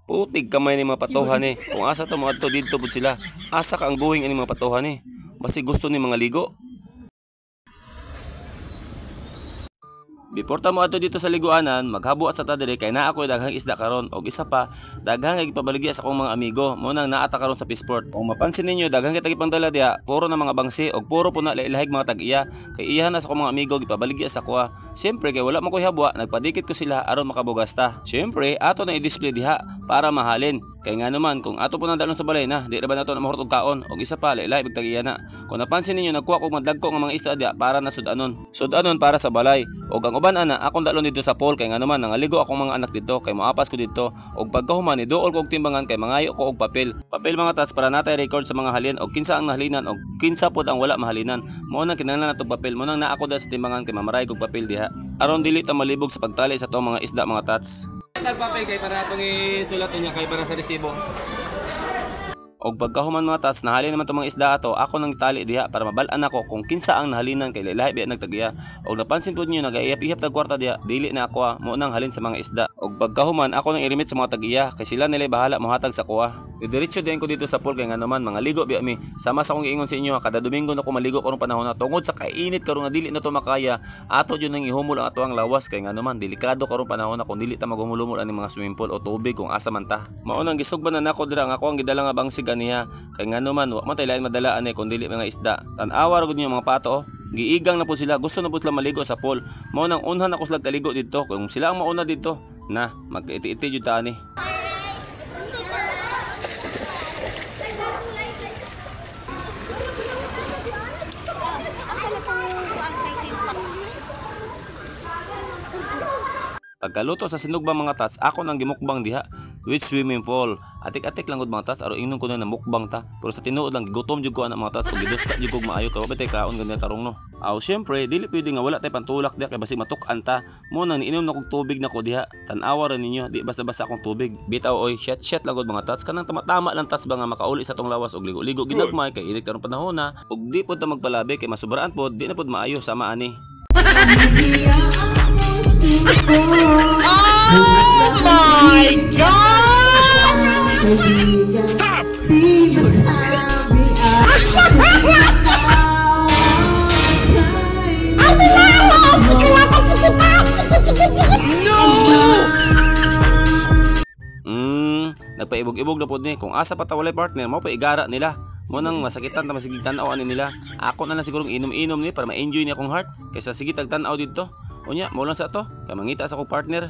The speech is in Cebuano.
Putig kamay ni mga patohan eh. Kung asa to moadto didto pud sila. Asa ka ang going ani mga patohan eh. Basi gusto ni mga ligo. Before ta mo adto dito sa liguanan, maghabo at sa ta diri kay naa ko'y daghang isda karon og isa pa daghang kay gipabaligya sa akong mga amigo mo nang naa ta karon sa Fishport. Kung mapansin ninyo daghang kita gipangdala diha, puro na mga bangsi og puro po na lailahig mga tag-iya kay iyahan na sa akong mga amigo gipabaligya sa kuha. Siyempre kay wala man ko'y habwa, nagpadikit ko sila aron makabugas ta. Siyempre ato na i-display diha para mahalin. Kay nga naman kung ato po nang dalon sa balay na, di ra ba nato na mahurot og kaon og isa pa lailahig big tag-iya na. Kung napansin ninyo nagkuha kog madagko nga mga isda diha para na sudanon. Sudanon para sa balay. Og ang uban ana akong dalon dito sa pool kay nga naman nangaligo akong mga anak dito kay moapas ko dito og pagkahuman ni duol ko og timbangan kay mangayo ko og papel. Papel mga tats para natay record sa mga halin og kinsa ang nahalinan og kinsa pod ang wala mahalinan. Mao nang kinahanglan natong papel, mo nang naa ko sa timbangan kay mamaray kog papel diha. Aron dili ta malibog sa pagtali sa atong mga isda mga tats. Nagpapel kay para atong isulat niya kay para sa resibo. Og pagkahuman mga tats, nahalin naman itong mga isda ato, ako nang tali diha para mabal-an ako kung kinsa ang nahalinan kay lahi biya nagtagiya. Og napansin po niyo nagaihap-ihap tag kwarta diha, dili na ako mo nang halin sa mga isda. Og pagkahuman ako nang irimit sa mga tagiya kay sila nila bahala mohatag sa kuha. Didiretso din ko dito sa pool kay nga naman mga ligo biya mi. Sama sa akong giingon sa inyo, kada Domingo na ko maligo karong panahon na tungod sa kainit karon nga dili na to makaya. Ato jud nang ihumol ang ato ang lawas kay nga naman delikado karong panahon na kung dili ta maghumulumol ani mga swimming pool o tubig kung asa man ta. Mao nang gisugban na nako dira ang ako ang gidala nga bangsig aniya kay nga naman wa man tay lain madala ani kun dili mga isda. Tan-awa ra gud niyo mga pato oh. Giigang na po sila, gusto na po sila maligo sa pool. Mao nang unhan ako sila kaligo didto. Kung sila ang mauna didto, na magkaiti-iti jud ta ani. Pagkaluto sa sinugba mga tats, ako nang gimukbang diha with swimming pool. Atik-atik lang gud mga tats, aron ingnon ko na mukbang ta. Pero sa tinuod lang gigutom jud ko ana mga tats, ug gidusta jud kog maayo kay wa tay kaon ganyan tarong no. Aw syempre dili pwede nga wala tay pantulak diha kay basig matuk-an ta. Mo nang niinom na kog tubig nako diha. Tan-awa ra ninyo, di basta-basta akong tubig. Bitaw oy, shot-shot lang gud mga tats, kanang tama-tama lang tats ba nga makauli sa tong lawas og ligo-ligo ginagmay kay init karong panahon na. Ug di pod ta magpalabi kay masubraan pod, di na pod maayo sama ani. Oh my God! Stop! No! Nagpaibog-ibog na pod ni. Kung asa pa ta walay partner, mao pa igara nila. Mo nang masakitan ta masigig tan-aw ani nila. Ako na lang sigurong inom-inom ni para ma-enjoy ni akong heart kaysa sige tag tan-aw didto. Unya, mo lang sa to, kay mangita sa akong partner.